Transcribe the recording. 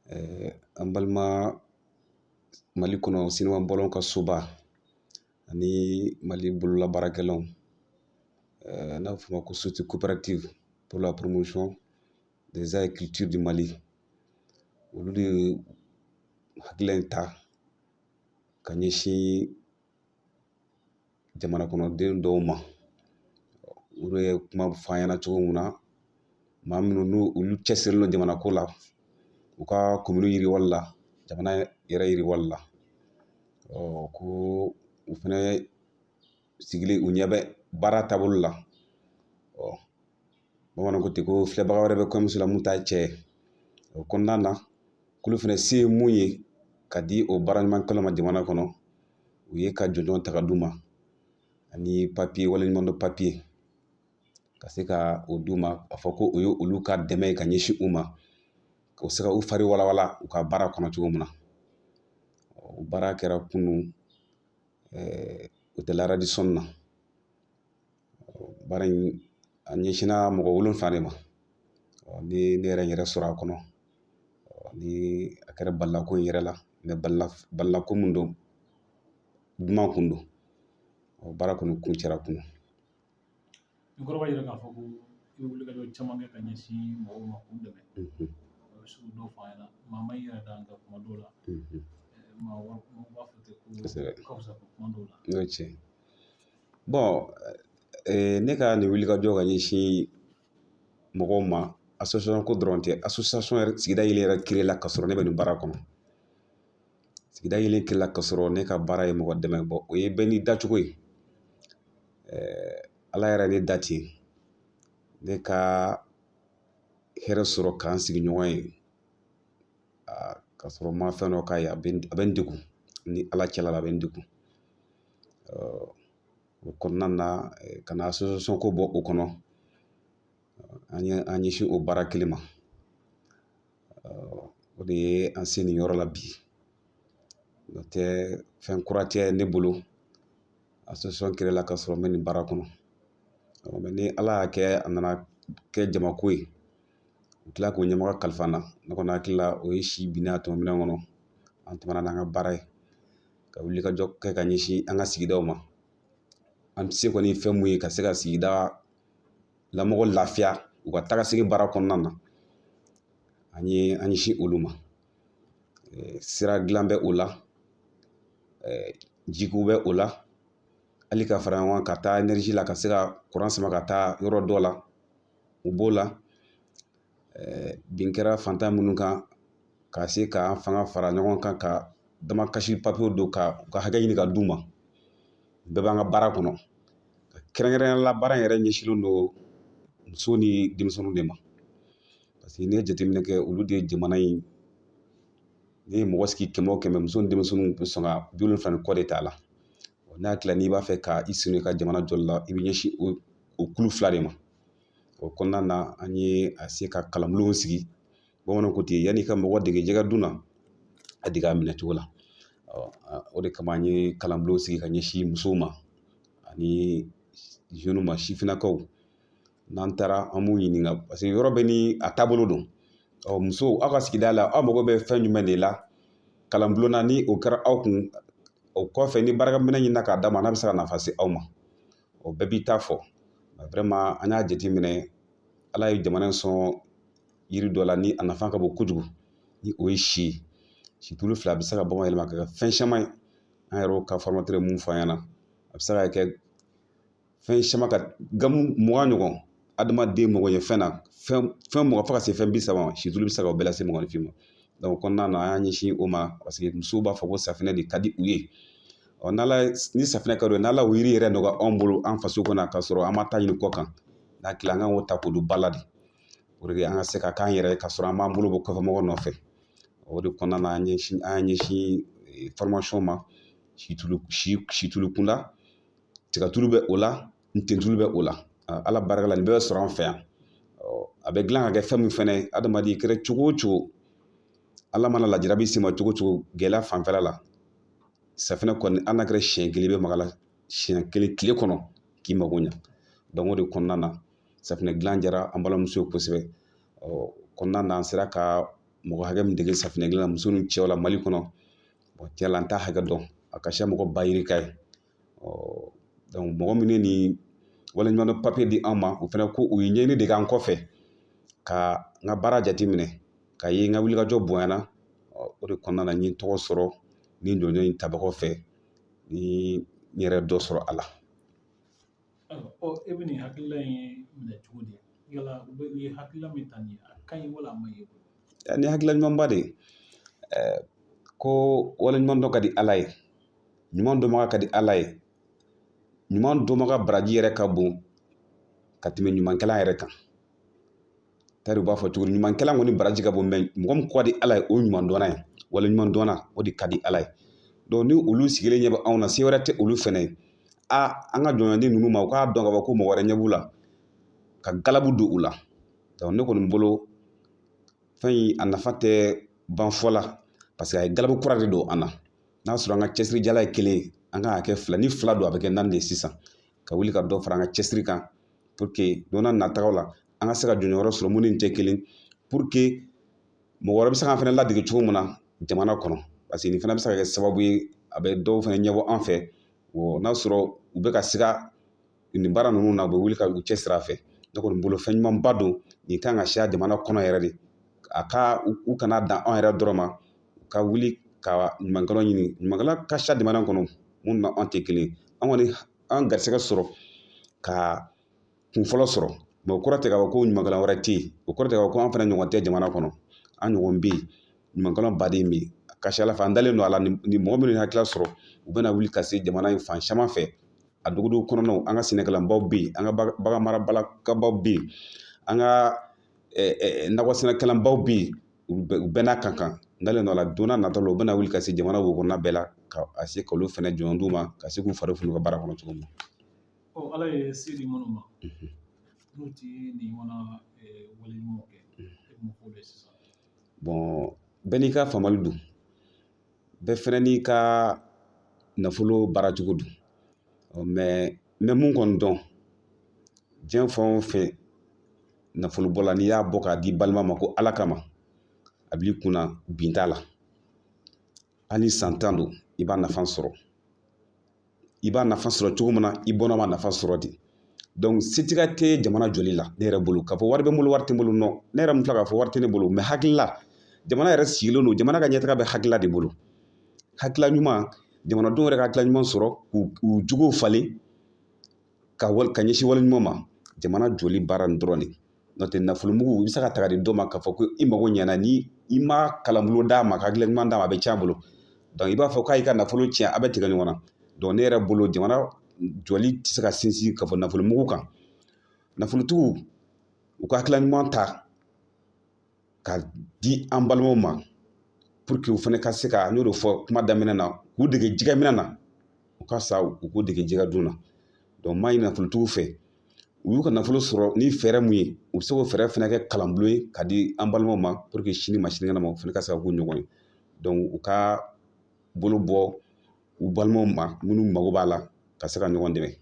An balima Mali kɔnɔ sinimabɔlaw ka soba ani Mali bololabaarakɛlaw, n'a bɛ f'o ma ko Société coopérative pour la promotion des arts et culture du Mali, olu de ye hakilina in ta ka ɲɛsin jamana kɔnɔden dɔw ma. Olu ye kuma fɔ an ɲɛna cogo min na, maa minnu n'u olu cɛsirilen don jamana ko la, u ka komini yiriwali la, jamana yɛrɛ yiriwali la, ko u fɛnɛ sigilen u ɲɛ bɛ baara taabolo la. Bamananw ko ten ko filɛbaga wɛrɛ bɛ kɔɲɔmuso la mun t'a cɛ ye. O kɔnɔna na, k'olu fɛnɛ se ye mun ye ka di o baara ɲumankɛlaw ma jamana kɔnɔ, u ye ka jɔnjɔn ta ka d'u ma ani papiye, waleɲumandɔn papiye, ka se ka o d'u ma, a fɔ ko o ye olu ka dɛmɛ ye ka ɲɛsin u ma, ka se ka u fari walawala u ka baara kɔnɔ cogo min na. O baara kɛra kunun Hôtel Radisson na. Baara in a ɲɛsinna mɔgɔ 7 de ma, ni ne yɛrɛ n yɛrɛ sɔrɔ a kɔnɔ. Ni a kɛra balilako in yɛrɛ la, mɛ balilako min don, duman kun don. O baara kɔni kuncɛra kunun. Nin kɔrɔ b'a jira k'a fɔ ko i bɛ wulikajɔ caman kɛ ka ɲɛsin mɔgɔw ma k'u dɛmɛ. A bɛ se k'o dɔw fɔ an ɲɛna. Maa ma i yɛrɛ da nka kuma dɔw la, maa b'a fɔ ten ko ka fisa kuma dɔw la. N'o ye tiɲɛ ye. Bon, ne ka nin wulikajɔ ka ɲɛsin mɔgɔw ma, association ko dɔrɔn tɛ. Association yɛrɛ, Sigida Yelen yɛrɛ créé la ka sɔrɔ ne bɛ nin baara kɔnɔ. Sigida Yelen créé la ka sɔrɔ ne ka baara ye mɔgɔ dɛmɛ. Bɔ, o ye bɛɛ n'i dacogo ye. Ala yɛrɛ ne da ten, ne ka hɛrɛ sɔrɔ k'an sigiɲɔgɔn ye ka sɔrɔ ma fɛn dɔ k'a ye, a bɛ n degun ni Ala cɛla la, a bɛ n degun. O kɔnɔna na, ka na association ko bɔ o kɔnɔ, an ye an ɲɛsin o baara kelen ma. O de ye an se nin yɔrɔ la bi. N'o tɛ, fɛn kura tɛ ne bolo. Association créé la ka sɔrɔ n bɛ nin baara kɔnɔ. Mɛ ni Ala y'a kɛ a nana kɛ jamako ye, u tila k'o ɲɛmɔgɔ kalifa n na, ne kɔni hakili la, o ye si binnen a tɔmɔ minɛn kɔnɔ. An tɛmɛna n'an ka baara ye ka wuli ka jɔ kɛ ka ɲɛsin an ka sigidaw ma. An se kɔni fɛn mun ye ka se ka sigida lamɔgɔ lafiya u ka taga segin baara kɔnɔna na, an ye an ɲɛsin olu ma. Sira dilan bɛ o la, jiko bɛ o la, hali ka fara ɲɔgɔn kan ka taa énergie la, ka se ka kuran sama ka taa yɔrɔ dɔ la, o b'o la. Bin kɛra fantan minnu kan, ka se ka an fanga fara ɲɔgɔn kan ka damakasi papiyew don ka u ka hakɛ ɲini ka d'u ma, bɛɛ b'an ka baara kɔnɔ. Kɛrɛnkɛrɛnnenya la, baara in yɛrɛ ɲɛsinnen don musow ni denmisɛnninw de ma, parce que n'i ye jateminɛ kɛ, olu de ye jamana in. N'i ye mɔgɔ sigi 100 o 100, muso ni denmisɛnninw bɛ sɔn ka 70 ni kɔ de t'a la. N'a hakili la, n'i b'a fɛ ka i sen don i ka jamana jɔli la, i bɛ ɲɛsin o kulu fila de ma. O kɔnɔna na, an ye a se ka kalanbulonw sigi. Bamananw ko ten, yanni i ka mɔgɔ dege jɛgɛ dun na, a dege a minɛ cogo la. O de kama an ye kalanbulonw sigi ka ɲɛsin musow ma ani jeunes ma, sifinnakaw. N'an taara, an b'u ɲininka, parce que yɔrɔ bɛ ni a taabolo don. Ɔ, musow, aw ka sigida la, aw mago bɛ fɛn jumɛn de la kalanbulon na? Ni o kɛra aw kun, o kɔfɛ, ni baarakɛminɛn ɲinina k'a d'a ma, n'a bɛ se ka nafa se aw ma, o bɛɛ b'i ta fɔ. Vraiment, an y'a jateminɛ, Ala ye jamana in sɔn yiri dɔ la ni a nafa ka bon kojugu, ni o ye si ye. Situlu fila, a bɛ se ka bɔ yɛlɛma ka kɛ fɛn caman ye. An yɛrɛ ka formateur ye mun fɔ an ɲɛna, a bɛ se ka kɛ fɛn caman, ka gamme 20 ɲɔgɔn, adamaden mago ɲɛ fɛn na, fɛn 20 fo ka se fɛn 30 ma, situlu bɛ se ka o bɛɛ lase mɔgɔninfin ma. Donc o kɔnɔna na, an y'an ɲɛsin o ma, parce que musow b'a fɔ ko safinɛ de ka di u ye. Ɔ, n'Ala ni safinɛ ka d'u ye, n'Ala o yiri yɛrɛ nɔgɔya anw bolo an faso kɔnɔ, k'a sɔrɔ an ma taa ɲini kɔ kan, n'a tila an kan k'o ta k'o don ba la de, o de an ka se ka k'an yɛrɛ ye, ka sɔrɔ an b'an bolo bɔ kɔfɛmɔgɔw nɔfɛ. O de kɔnɔna na, an y'an ɲɛsin formation ma, situlu, situlu kunda, tigatulu bɛ o la, ntentulu bɛ o la. Ala barika la, nin bɛɛ bɛ sɔrɔ an fɛ yan. A bɛ dilan ka kɛ fɛn min fɛnɛ ye, adamaden kɛra cogo o cogo, Ala mana lajarabi s'i ma cogo o cogo, gɛlɛya fanfɛla la, safinɛ kɔni, hali n'a kɛra siɲɛ kelen, i bɛ maga la siɲɛ kelen tile kɔnɔ k'i mago ɲa. Donc o de kɔnɔna na, safinɛ dilan diyara an balimamuso ye kosɛbɛ. Ɔ kɔnɔna na, an sera ka mɔgɔ hakɛ min dege safinɛ dilan na muso ni cɛw la Mali kɔnɔ, tiɲɛ la n t'a hakɛ dɔn, a ka ca mɔgɔ ba yirika ye. Mɔgɔ minnu ye nin waleɲumandɔn papiye di an ma, o fana ko u ye ɲɛɲini de k'an kɔfɛ ka n ka baara jateminɛ ka ye n ka wulikajɔ bonyana. O de kɔnɔna na n ye tɔgɔ sɔrɔ ni jɔnjɔn in tabagaw fɛ, ni n yɛrɛ dɔ sɔrɔ a la. Ɔ, e bɛ nin hakilila in minɛ cogo di? Yala u ye hakilila min ta nin ye, a ka ɲi wala a man ɲi? Ni hakilila ɲumanba de ye. Ko waleɲuman dɔn ka di Ala ye, ɲuman dɔnbaga ka di Ala ye, ɲuman dɔnbaga baraji yɛrɛ ka bon ka tɛmɛ ɲumankɛla yɛrɛ kan. Tari u b'a fɔ cogo di, ɲumankɛla kɔni baraji ka bon, mɛ mɔgɔ min ka di Ala ye, o ye ɲuman dɔnna ye, waleɲuman dɔnna, o de ka di Ala ye. Ni olu sigilen ɲɛ bɛ anw na, se wɛrɛ tɛ olu fɛnɛ ye. A an ka jɔnjɔn ninnu ma, u k'a dɔn k'a fɔ ko mɔgɔ wɛrɛ ɲɛ b'u la ka galabu don u la. Ne kɔni bolo, fɛn in a nafa tɛ ban fɔ la, parce que a ye galabu kura de don an na. N'a sɔrɔ an ka cɛsiri jala ye kelen ye, an kan ka kɛ fila, ni fila don a bɛ kɛ naani de sisan, ka wuli ka dɔ fara an ka cɛsiri kan pour que don n'a nataw la an ka se ka jɔyɔrɔ sɔrɔ mun ni tɛ kelen, pour que mɔgɔ wɛrɛ bɛ se k'an fana ladege cogo min na jamana kɔnɔ, parce que nin fana bɛ se ka kɛ sababu ye a bɛ dɔw fana ɲɛbɔ an fɛ. N'a sɔrɔ u bɛ ka siga nin baara ninnu na, u bɛ wuli ka u cɛsiri a fɛ. Ne kɔni bolo, fɛn ɲumanba don, nin kan ka siya jamana kɔnɔ yɛrɛ de. A ka u kana dan anw yɛrɛ dɔrɔn ma, u ka wuli ka ɲumankɛlaw ɲini. Ɲumankɛla ka siya jamana kɔnɔ mun na anw tɛ kelen. An kɔni an garisɛgɛ sɔrɔ ka kun fɔlɔ sɔrɔ, mɛ o kɔrɔ tɛ k'a fɔ ko ɲumankɛla wɛrɛ tɛ yen, o kɔrɔ tɛ k'a fɔ ko an fana ɲɔgɔn tɛ jamana kɔnɔ. An ɲɔgɔn bɛ yen, ɲumankɛlaw baden bɛ yen. A ka ca Ala fɛ, an dalen don a la, ni mɔgɔ minnu ye hakilila sɔrɔ, u bɛna wuli ka se jamana in fan caman fɛ. A dogodogo kɔnɔnaw, an ka sɛnɛkɛlabaw bɛ yen, an ka bagan marabagaw bɛ yen, an ka nakɔ sɛnɛkɛlabaw bɛ yen, u bɛɛ n'a ka kan. N dalen don a la, don n'a nataw la, u bɛna wuli ka se jamana wo kɔnɔna bɛɛ la, ka se k'olu fana jɔn d'u ma, ka se k'u fari funu ka baara kɔnɔ cogo min na. Ɔ, Ala ye se di minnu ma, n'u ti nin ɲɔgɔnna wale ɲumanw kɛ, e bɛ mun fɔ olu ye sisan? Bɛɛ n'i ka faamuyali don, bɛɛ fɛnɛ n'i ka nafolo baara cogo don. Mɛ n bɛ mun kɔni dɔn, diɲɛ fɛn o fɛn nafolo bɔ la, n'i y'a bɔ k'a di balima ma ko Ala kama, a b'i kunna bin t'a la. Hali san 10 don, i b'a nafa sɔrɔ. I b'a nafa sɔrɔ cogo min na, i bɔnna ma nafa sɔrɔ ten. Setigiya tɛ jamana jɔli la. Ne yɛrɛ bolo, k'a fɔ wari bɛ n bolo, wari tɛ n bolo, nɔ ne yɛrɛ min filɛ k'a fɔ wari tɛ ne bolo, mɛ hakilila, jamana yɛrɛ sigilen don, jamana ka ɲɛtaga bɛ hakilila de bolo. Hakilila ɲuman, jamanadenw yɛrɛ ka hakilila ɲuman sɔrɔ k'u jogow falen ka ɲɛsin wale ɲuman ma, jamana jɔli baara nin dɔrɔn de. N'o tɛ, nafolomugu i bɛ se ka ta ka di dɔ ma k'a fɔ ko i mago ɲɛna, ni i ma kalanbolo d'a ma, ka hakilila ɲuman d'a ma, a bɛ tiɲɛ a bolo. I b'a fɔ k'a y'i ka nafolo tiɲɛ, a bɛ tigɛ ɲɔgɔn na. Ne yɛrɛ bolo, jamana jɔli tɛ se ka sinsin ka fɔ nafolomugu kan. Nafolotigiw, u ka hakilila ɲuman ta ka di an balimaw ma, pour que u fana ka se ka, n y'o de fɔ kuma daminɛ na, k'u dege jɛgɛ minɛ na, u ka sa u k'u dege jɛgɛ dun na. N m'a ɲini nafolotigiw fɛ, u y'u ka nafolo sɔrɔ ni fɛɛrɛ mun ye, u bɛ se k'o fɛɛrɛ fana kɛ kalanbolo ye ka di an balimaw ma, pour que sini ma sinikɛnɛ ma, u fana ka se ka k'u ɲɔgɔn ye. U ka bolo bɔ u balimaw ma minnu mago b'a la, ka se ka ɲɔgɔn dɛmɛ.